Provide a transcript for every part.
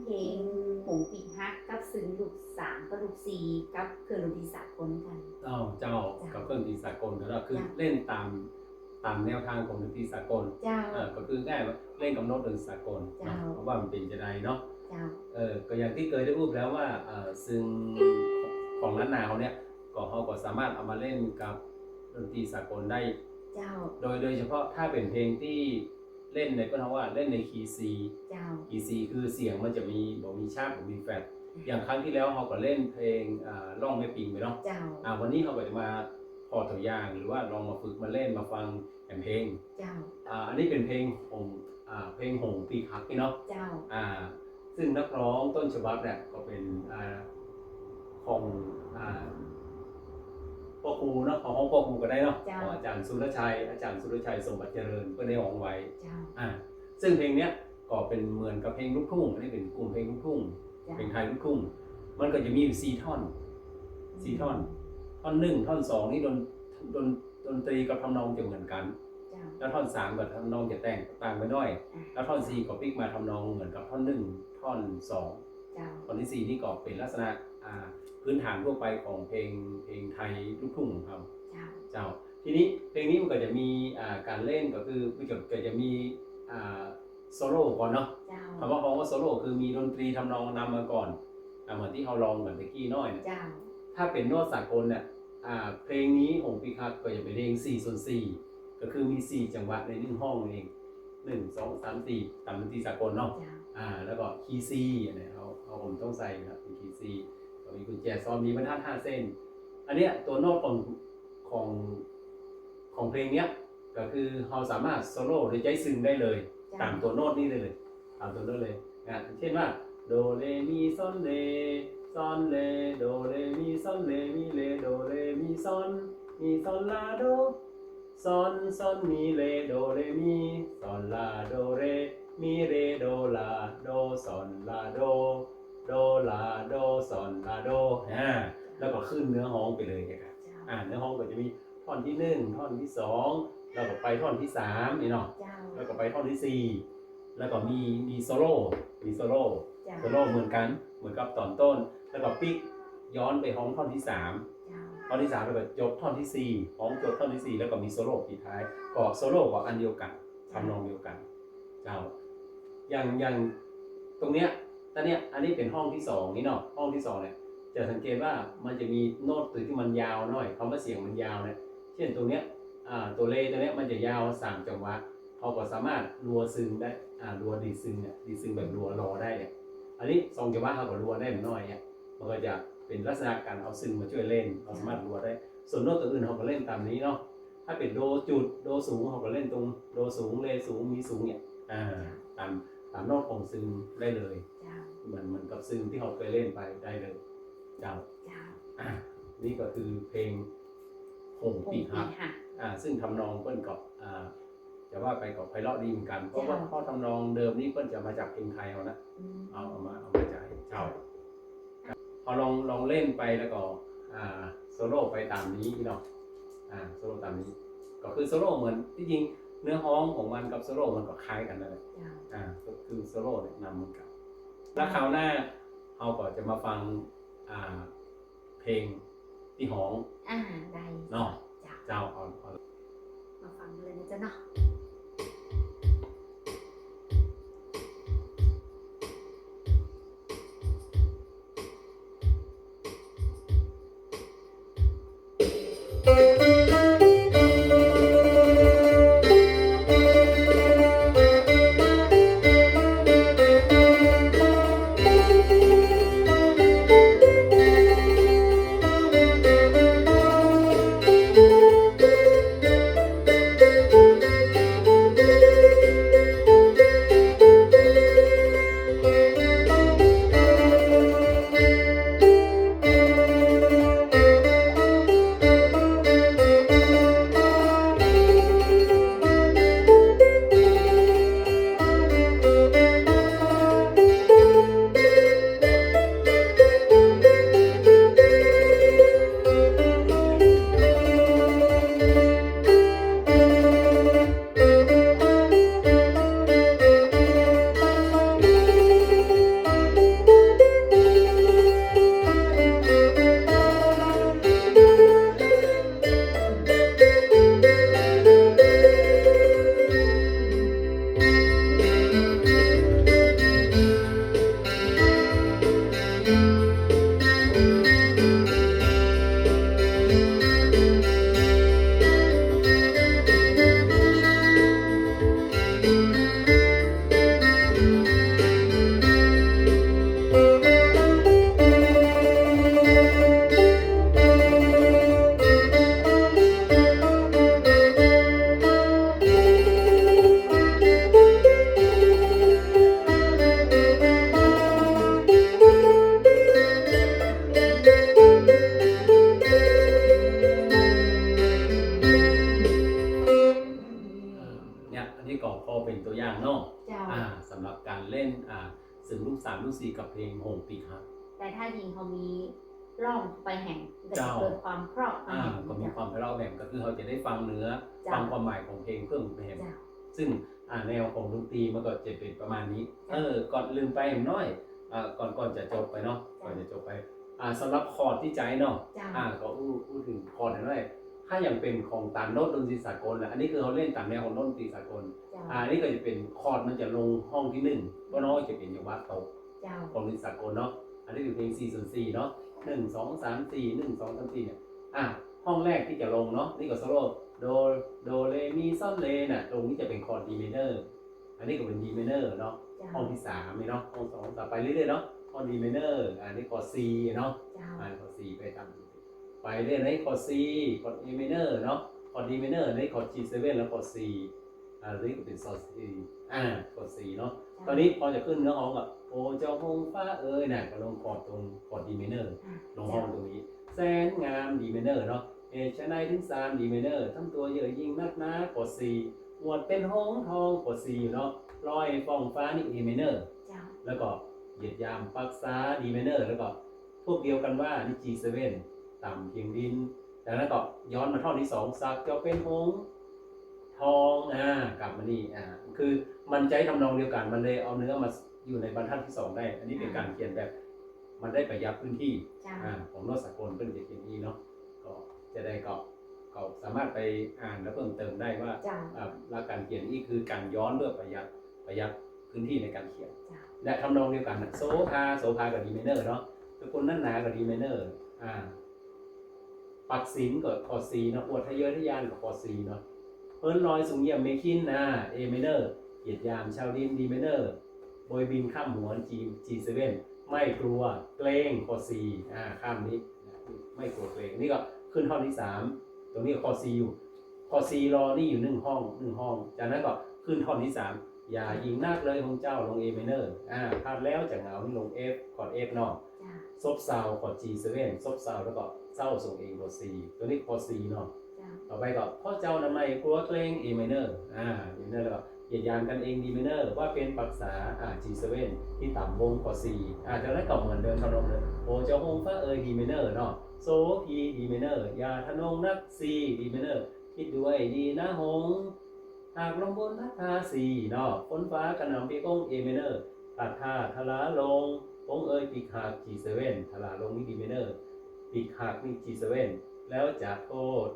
ເພງ ຫົງປີກຫັກ ກັບຊຶງລູກສາມກັບລູກສີ່ ກັບເຄື່ອງດົນຕີສາກົນກັນ. ເຈົ້າ ເຈົ້າ ເຈົ້າ ກັບເຄື່ອງດົນຕີສາກົນ ກໍຄື ເຈົ້າ ເລ່ນຕາມ ຕາມແນວທາງຂອງດົນຕີສາກົນ. ເຈົ້າ ເອີ ກໍຄືງ່າຍວ່າເລ່ນກັບໂນ້ດດົນຕີສາກົນ ເຈົ້າ ເນາະ ວ່າມັນເປັນຈັ່ງໃດເນາະ. ເຈົ້າ ເອີ ກໍຢ່າງທີ່ເຄີຍໄດ້ຮູ້ແລ້ວວ່າ ເອີ ຊຶງຂອງລ້ານນາເຮົາເນຍ ກໍ ເຮົາກໍສາມາດເອົາມາເລ່ນກັບດົນຕີສາກົນໄດ້. ເຈົ້າ ໂດຍ ໂດຍສະເພາະຖ້າເປັນເພງທີ່ ເລ່ນໃນ ເພິ່ນເຮົາວ່າເລ່ນໃນຄີຊີ. ເຈົ້າ ຄີຊີຄືສຽງມັນຈະມີ ບໍ່ມີຊາດ ບໍ່ມີແຟດ. ອືມ ຢ່າງຄັ້ງທີ່ແລ້ວເຮົາກໍເລ່ນເພງ ອ່າ ຮ້ອງແມ່ປິງໄປເນາະ. ເຈົ້າ ອ່າ ວັນນີ້ເຮົາກໍຈະມາຂໍຕົວຢ່າງ ຫຼືວ່າລອງມາຝຶກມາເລ່ນມາຟັງແຫມເພງ. ເຈົ້າ ອ່າ ອັນນີ້ເປັນເພງຂອງ ອ່າ ເພງຫົງປີກຫັກນີ້ເນາະ. ເຈົ້າ ອ່າ ຊຶ່ງນັກຮ້ອງຕົ້ນສະບັບເນຍກໍເປັນ ອ່າ ຂອງ ອ່າ ພໍ່ຄູເນາະ ເຮົາຮ້ອງພໍ່ຄູກໍໄດ້ເນາະ. ເຈົ້າ ຂອງອາຈານສຸລະໄຊ ອາຈານສຸລະໄຊ ສົມບັດຈະເລີນ ເພິ່ນໄດ້ຮ້ອງໄວ້. ເຈົ້າ ອ່າ ຊຶ່ງເພງເນຍກໍເປັນເໝືອນກັບເພງລູກທຸ່ງ ອັນນີ້ເປັນກຸ່ມເພງລູກທຸ່ງ. ເຈົ້າ ເພງໄທລູກທຸ່ງ ມັນກໍຈະມີຢູ່ສີ່ທ່ອນ ອືມ ສີ່ທ່ອນ. ທ່ອນໜຶ່ງ ທ່ອນສອງນີ້ດົນ ດົນ ດົນຕີກັບທຳນອງຈະເໝືອນກັນ. ເຈົ້າ ແລ້ວທ່ອນສາມກໍທຳນອງຈະແຕກຕ່າງໄປໜ້ອຍ. ອືມ ແລ້ວທ່ອນສີ່ກໍປິກມາທຳນອງເໝືອນກັບທ່ອນໜຶ່ງ ທ່ອນສອງ. ເຈົ້າ ທ່ອນທີສີ່ນີ້ກໍເປັນລັກສະນະ ອ່າ ພື້ນຖານທົ່ວໄປຂອງເພງ ເພງໄທລູກທຸ່ງຂອງເຮົາ. ເຈົ້າ ເຈົ້າ ທີນີ້ເພງນີ້ມັນກໍຈະມີ ອ່າ ການເລ່ນ ກໍຄືມັນກໍ ກໍຈະມີ ອ່າ ໂຊໂລກ່ອນເນາະ. ເຈົ້າ ຄຳວ່າ ຄຳວ່າໂຊໂລຄືມີດົນຕີທຳນອງນຳມາກ່ອນ ອ່າ ເໝືອນທີ່ເຮົາລອງກັນຕະກີ້ນ້ອຍນະ. ເຈົ້າ ຖ້າເປັນໂນ້ດສາກົນນະ ອ່າ ເພງນີ້ ຫົງປີກຫັກ ກໍຈະເປັນເພງສີ່ສ່ວນສີ່ ກໍຄືມີສີ່ຈັງຫວະໃນໜຶ່ງຫ້ອງນັ້ນເອງ ໜຶ່ງ ສອງ ສາມ ສີ່ ຕາມດົນຕີສາກົນເນາະ. ເຈົ້າ ອ່າ ແລ້ວກໍຄີຊີ ອັນນີ້ເຮົາ ເຮົາກໍບໍ່ຕ້ອງໃສ່ນະ ເປັນຄີຊີ ກໍມີກຸນແຈຊ້ອນ ມີບັນທັດຫ້າເສັ້ນ. ອັນເນຍ ຕົວໂນ້ດຂອງ ຂອງ ຂອງເພງເນຍ ກໍຄືເຮົາສາມາດໂຊໂລໂດຍໃຊ້ຊຶງໄດ້ເລີຍ. ເຈົ້າ ຕາມຕົວໂນ້ດນີ້ໄດ້ເລີຍ ຕາມຕົວໂນ້ດເລີຍນະ. ເຊັ່ນວ່າ ໂດເລມີຊອນເລ ຊອນເລ ໂດເລມີຊອນເລ ມີເລ ໂດເລມີຊອນ ມີຊອນລາໂດ ຊອນ ຊອນ ມີເລ ໂດເລ ມີ ຊອນ ລາ ໂດ ເຣ ມີ ເຣ ໂດ ລາ ໂດ ຊອນ ລາ ໂດ ໂດ ລາ ໂດ ຊອນ ລາ ໂດ. ອາ ແລ້ວກໍຂຶ້ນເນື້ອຮ້ອງໄປເລີຍ. ເຈົ້າ ອາ ເນື້ອຮ້ອງກໍຈະມີທ່ອນທີໜຶ່ງ ທ່ອນທີສອງ ແລ້ວກໍໄປທ່ອນທີສາມນີ້ເນາະ. ເຈົ້າ ແລ້ວກໍໄປທ່ອນທີສີ່ ແລ້ວກໍມີ ມີໂຊໂລ ມີໂຊໂລ. ເຈົ້າ ໂຊໂລເໝືອນກັນ ເໝືອນກັບຕອນຕົ້ນ ແລ້ວກໍປິກຍ້ອນໄປຮ້ອງທ່ອນທີສາມ. ເຈົ້າ ທ່ອນທີສາມ ແລ້ວກໍຈົບທ່ອນທີສີ່ ຮ້ອງຈົບທ່ອນທີສີ່ ແລ້ວກໍມີໂຊໂລປິດທ້າຍ ກໍໂຊໂລກໍອັນດຽວກັນ ເຈົ້າ ທຳນອງດຽວກັນ. ເຈົ້າ ຢ່າງ ຢ່າງຕົງເນຍ ຕອນເນຍ ອັນນີ້ເປັນຫ້ອງທີສອງນີ້ເນາະ. ຫ້ອງທີສອງເນຍ ຈະສັງເກດວ່າມັນຈະມີໂນ້ດຕົວທີ່ມັນຍາວໜ້ອຍ ຄຳວ່າສຽງມັນຍາວເນຍ ເຊັ່ນຕົງເນຍ ອ່າ ຕົວເລຕົວເນຍມັນຈະຍາວສາມຈັງຫວະ ເຮົາກໍສາມາດລົວຊຶງໄດ້ ອ່າ ລົວດີດຊຶງເນຍ ດີດຊຶງແບບລົວລໍໄດ້ເນຍ. ອັນນີ້ສອງຈັງຫວະເຮົາກໍລົວໄດ້ໜ້ອຍເນຍ ມັນກໍຈະເປັນລັກສະນະການເອົາຊຶງມາຊ່ວຍເລ່ນ ເຮົາສາມາດລົວໄດ້. ສ່ວນໂນ້ດຕົວອື່ນເຮົາກໍເລ່ນຕາມນີ້ເນາະ. ຖ້າເປັນໂດຈຸດ ໂດສູງ ເຮົາກໍເລ່ນຕົງໂດສູງ ເລສູງ ມີສູງເນຍ ອ່າ ຕາມ ຕາມໂນ້ດຂອງຊຶງໄດ້ເລີຍ. ເຈົ້າ ເໝືອນ ເໝືອນກັບຊຶງທີ່ເຮົາເຄີຍເລ່ນໄປໄດ້ເລີຍ. ເຈົ້າ ເຈົ້າ ອ່າ ນີ້ກໍຄືເພງຫົງປີກຫັກ ຫົງປີກຫັກ ອ່າ ຊຶ່ງທຳນອງເພິ່ນກໍ ອ່າ ຈະວ່າໄປກໍໄພເລາະດີເໝືອນກັນ ເພາະວ່າ ເຈົ້າ ເພາະທຳນອງເດີມນີ້ເພິ່ນຈະມາຈາກເພງໄທເຮົານະ. ອືມ ເອົາ ເອົາມາ ເອົາມາຈາກ ເຈົ້າ ເຮົາລອງ ລອງເລ່ນໄປ ແລ້ວກໍ ອ່າ ໂຊໂລໄປຕາມນີ້ເນາະ. ອ່າ ໂຊໂລຕາມນີ້ ກໍຄືໂຊໂລເໝືອນ ທີ່ຈິງເນື້ອຮ້ອງຂອງມັນກັບໂຊໂລມັນກໍຄ້າຍກັນນັ້ນແຫຼະ. ເຈົ້າ ອ່າ ກໍຄືໂຊໂລແນະນຳເໝືອນກັນ. ແລ້ວຄາວໜ້າເຮົາກໍຈະມາຟັງ ອ່າ ເພງທີ່ຮ້ອງ ອ່າ ໄດ້ ເນາະ. ເຈົ້າ ເຈົ້າ ເອົາ ເອົາ ມາຟັງກັນເລີຍນະເຈົ້າເນາະ. ສາມ ຫຼື ສີ່ ກັບເພງຫົງປີກຮັກ. ແຕ່ຖ້າຍິ່ງເຮົາມີ ຮ້ອງໄປແຮງ ກໍຈະເກີດຄວາມເພາະ ອ່າ ກໍມີຄວາມເພາະແບບ ກໍຄືເຮົາຈະໄດ້ຟັງເນື້ອ ເຈົ້າ ຟັງຄວາມໝາຍຂອງເພງເພີ່ມໄປແຮງ ເຈົ້າ ຊຶ່ງ ອ່າ ແນວຂອງດົນຕີມັນກໍຈະເປັນປະມານນີ້ ເຈົ້າ ເອີ ກ່ອນ ລືມໄປໜ້ອຍ ອ່າ ກ່ອນ ກ່ອນຈະຈົບໄປເນາະ ເຈົ້າ ກ່ອນຈະຈົບໄປ ອ່າ ສຳລັບຄອດທີ່ໃຈເນາະ ເຈົ້າ ອ່າ ກໍ ເວົ້າເຖິງຄອດໜ້ອຍ ຖ້າຢ່າງເປັນຂອງຕາມໂນ້ດດົນຕີສາກົນນະ ອັນນີ້ຄືເຮົາຫຼິ້ນຕາມແນວຂອງໂນ້ດດົນຕີສາກົນ ເຈົ້າ ອ່າ ອັນນີ້ກໍຈະເປັນຄອດ ມັນຈະລົງຫ້ອງທີໜຶ່ງ ເພາະເນາະ ຈະເປັນຈັງຫວະຕົກ ເຈົ້າ ຂອງດົນຕີສາກົນເນາະ ອັນນີ້ເປັນເພງສີ່ ສ່ວນສີ່ເນາະ ໜຶ່ງ ສອງ ສາມ ສີ່ ໜຶ່ງ ສອງ ສາມ ສີ່ ເນຍ ອ່າ ຫ້ອງແລກທີ່ຈະລົງເນາະ ນີ້ກໍໂຊໂລ ໂດ ໂດ ເຣ ມີ ຊອນ ເລ ນະ ຕົງນີ້ຈະເປັນຄອດ D minor ອັນນີ້ກໍເປັນ D minor ເນາະ ເຈົ້າ ຫ້ອງທີສາມນີ້ເນາະ ຫ້ອງສອງ ສາມ ໄປເລື້ອຍໆເນາະ ຄອດ D minor ອ່າ ນີ້ຄອດ C ເນາະ ເຈົ້າ ອ່າ ຄອດ C ໄປຕາມ ໄປເລື້ອຍໃນຄອດ C ຄອດ A minor ເນາະ ຄອດ D minor ໃນຄອດ G seven ແລ້ວຄອດ C ອ່າ ຕົວນີ້ກໍເປັນ C ອ່າ ຄອດ C ເນາະ ເຈົ້າ ຕອນນີ້ພໍຈະຂຶ້ນເນື້ອຮ້ອງກໍ ໂອ້ເຈົ້າຫົງຟ້າເອີຍ ນະ ກໍລົງຄອດຕົງຄອດ D minor ອ່າ ລົງຮ້ອງຕົງນີ້ ແສนงาม D minor ເນາະ ເຫດไฉน D minor ทำตัวเย่อหยิ่งนักหนา ຄອດ C ອวดเป็นหงส์ทอง ຄອດ C ຢູ່ເນາະ ลอยฟ้องฟ้า ນີ້ A minor ເຈົ້າ ແລ້ວກໍเหยียดหยามปรักษา D minor ແລ້ວກໍ ພວກเดียวกันว่า ນີ້ G seven ຕ່ำเพียงดิน จากนั้นก็ย้อนมาท่อนที่สอง สักเจ้าเป็นหงส์ทอง อ่า กลับมานี่ อ่า คือมันใช้ทำนองเดียวกัน มันเลยเอาเนื้อมาอยู่ในบรรทัดที่สองได้ อันนี้เป็นการเขียนแบบ มันได้ประหยัดพื้นที่ เจ้า อ่า ของโน้ตสากลเพิ่นจะเขียนอีเนาะ ก็จะได้ก็ ก็สามารถไปอ่านแล้วเพิ่มเติมได้ว่า เจ้า อ่า หลักการเขียนอีคือการย้อนเพื่อประหยัด ประหยัดพื้นที่ในการเขียน เจ้า และทำนองเดียวกันน่ะ โสภา โสภาก็ D minor เนาะ สกุลนั้นหนาก็ D minor อ่า ปักศิลก็คอร์ด C เนาะ อวดทะเยอทะยานก็คอร์ด C เนาะ เพิ่นลอยสูงเยี่ยมแม่คิน อ่า A minor เหยียดหยามชาวดิน D minor โบยบินข้ามหัว G G seven ไม่กลัวเกรง คอร์ด C อ่า ข้ามนี้ ไม่กลัวเกรง นี่ก็ขึ้นท่อนที่สาม ตรงนี้ก็คอร์ด C อยู่ คอร์ด C รอนี่อยู่หนึ่งห้อง หนึ่งห้อง จากนั้นก็ขึ้นท่อนที่สาม อย่ายิ่งนักเลยของเจ้า ลง A minor อ่า พลาดแล้วจะเหงา นี่ลง F คอร์ด F เนาะ เจ้า ซบเซา คอร์ด G seven ซบเซา แล้วก็เศร้าส่งเอง คอร์ด C ตัวนี้คอร์ด C เนาะ เจ้า ต่อไปก็ เพราะเจ้านั้นไม่กลัวเกรง A minor อ่า A minor แล้วก็เหยียดหยามกันเอง D minor ว่าเป็นปรักษา อ่า G seven ที่ต่ำวง คอร์ด C อ่า จากนั้นก็เหมือนเดิม ทำนองเดิม โอ้เจ้าหงส์ฟ้าเอ๋ย D minor เนาะ โสภี D minor อย่าทะนงนัก C D minor คิดดูให้ดีนะหงส์ หากลมบนพัดพา C เนาะ ฝนฟ้ากระหน่ำปีกง A minor พัดพาทลาลง หงส์เอ๋ยปีกหัก G seven ทลาลงนี่ D minor ปีกหักนี่ G seven แล้วจะโทษ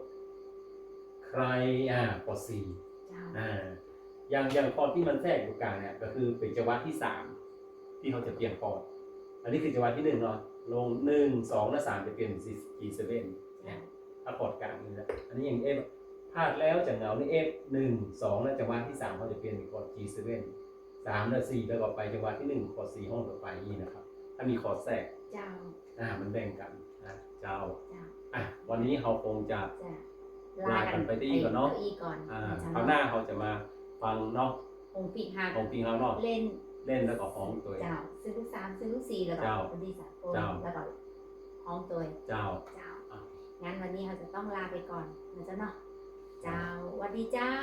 ใคร อ่า คอร์ด C เจ้า อ่า อย่าง อย่างคอร์ดที่มันแทรกอยู่กลางเนี่ย ก็คือเป็นจังหวะที่สาม ที่เขาจะเปลี่ยนคอร์ด อันนี้คือจังหวะที่หนึ่งเนาะ ลง หนึ่ง สอง และ สาม จะเปลี่ยนเป็น G seven เนี่ย ถ้าคอร์ดกลางนี่แหละ อันนี้ยัง F พลาดแล้วจะเหงา นี่ F หนึ่ง สอง และจังหวะที่สาม เขาจะเปลี่ยนเป็นคอร์ด G seven สาม และ สี่ แล้วก็ไปจังหวะที่หนึ่ง คอร์ด C ห้องต่อไปนี่นะครับ ถ้ามีคอร์ดแทรก เจ้า อ่า มันแบ่งกันนะ เจ้า เจ้า อ่ะ วันนี้เราคงจะ จะ ลากันไปเท่าอี้ก่อนเนาะ ลากันไปเท่าอี้ก่อน อ่า เจ้า คราวหน้าเราจะมาฟังเนาะ หงส์ปีกหัก หงส์ปีกหักเนาะ เล่น เล่นแล้วก็ฮ้องตวย เจ้า ซื้อลูกสาม ซื้อลูกสี่ แล้วก็ เจ้า ดนตรีสากล เจ้า แล้วก็ฮ้องตวย เจ้า เจ้า อ่ะ งั้นวันนี้เราจะต้องลาไปก่อนนะเจ้าเนาะ เจ้า เจ้า หวัดดีเจ้า